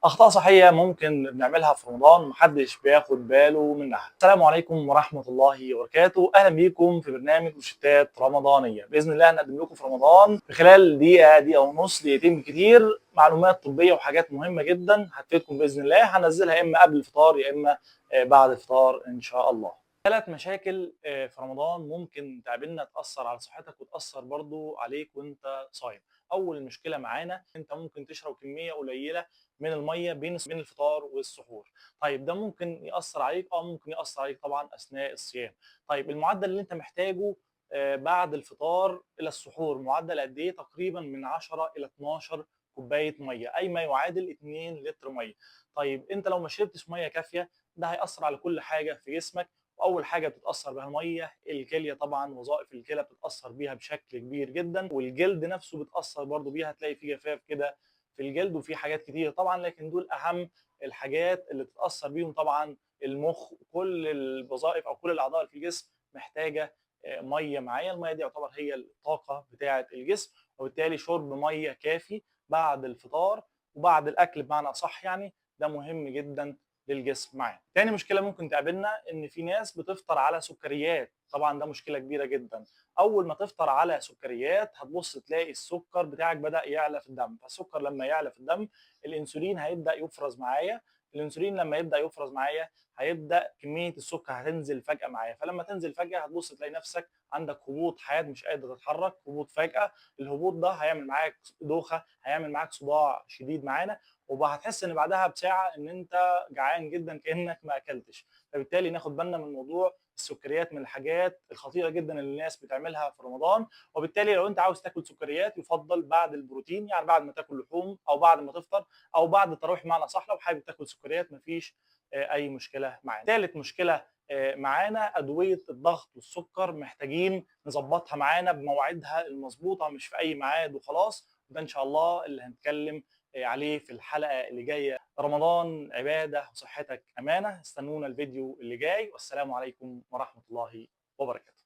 اخطاء صحية ممكن بنعملها في رمضان محدش بياخد باله منها. السلام عليكم ورحمة الله وبركاته، اهلا بيكم في برنامج روشتات رمضانيه. باذن الله هنقدم لكم في رمضان في خلال دقيقة، دقيقة ونص، دقيقتين بالكتير معلومات طبية وحاجات مهمة جدا هتفيدكم باذن الله. هنزلها يا اما قبل الفطار يا اما بعد الفطار ان شاء الله. ثلاث مشاكل في رمضان ممكن تقابلنا تأثر على صحتك وتأثر برضو عليك وانت صايم. اول مشكلة معانا، انت ممكن تشرب كمية قليله من المية بين الفطار والسحور. طيب ده ممكن ياثر عليك؟ ممكن ياثر عليك طبعا اثناء الصيام. طيب المعدل اللي انت محتاجه بعد الفطار الى السحور معدل قد ايه؟ تقريبا من 10 الى 12 كوباية مية، اي ما يعادل 2 لتر مية. طيب انت لو ما شربتش مية كافيه ده هياثر على كل حاجة في جسمك، واول حاجة بتتاثر بها المية الكلية، طبعا وظائف الكلى بتتاثر بيها بشكل كبير جدا، والجلد نفسه بتاثر برضو بيها، تلاقي في جفاف كده في الجلد وفي حاجات كتير طبعا، لكن دول اهم الحاجات اللي بتتاثر بيهم. طبعا المخ وكل الوظائف او كل الاعضاء اللي في الجسم محتاجه مية معايا. المية دي يعتبر هي الطاقة بتاعه الجسم، وبالتالي شرب مية كافي بعد الفطار وبعد الاكل بمعنى اصح يعني ده مهم جدا للجسم معانا. تاني مشكلة ممكن تقابلنا ان في ناس بتفطر على سكريات، طبعا ده مشكلة كبيرة جدا. اول ما تفطر على سكريات هتبص تلاقي السكر بتاعك بدا يعلى في الدم، فالسكر لما يعلى في الدم الانسولين هيبدا يفرز معايا، الانسولين لما يبدا يفرز معايا هيبدا كمية السكر هتنزل فجاة معايا، فلما تنزل فجاة هتبص تلاقي نفسك عندك هبوط حاد، مش قادر تتحرك، هبوط فجاة. الهبوط ده هيعمل معاك دوخه، هيعمل معاك صداع شديد معانا، وهتحس ان بعدها بساعة ان انت جعان جدا كانك ما اكلتش. فبالتالي ناخد بالنا من موضوع السكريات، من الحاجات الخطيرة جدا اللي الناس بتعملها في رمضان. وبالتالي لو انت عاوز تاكل سكريات يفضل بعد البروتين، يعني بعد ما تاكل لحوم او بعد ما تفطر او بعد التراويح بمعنى صح، لو حابب تاكل سكريات مفيش اي مشكلة معانا. ثالث مشكلة معانا ادوية الضغط والسكر، محتاجين نظبطها معانا بمواعيدها المظبوطه، مش في اي ميعاد وخلاص. ده ان شاء الله اللي هنتكلم عليه في الحلقة اللي جاية. رمضان عباده وصحتك امانه. استنونا الفيديو اللي جاي، والسلام عليكم ورحمة الله وبركاته.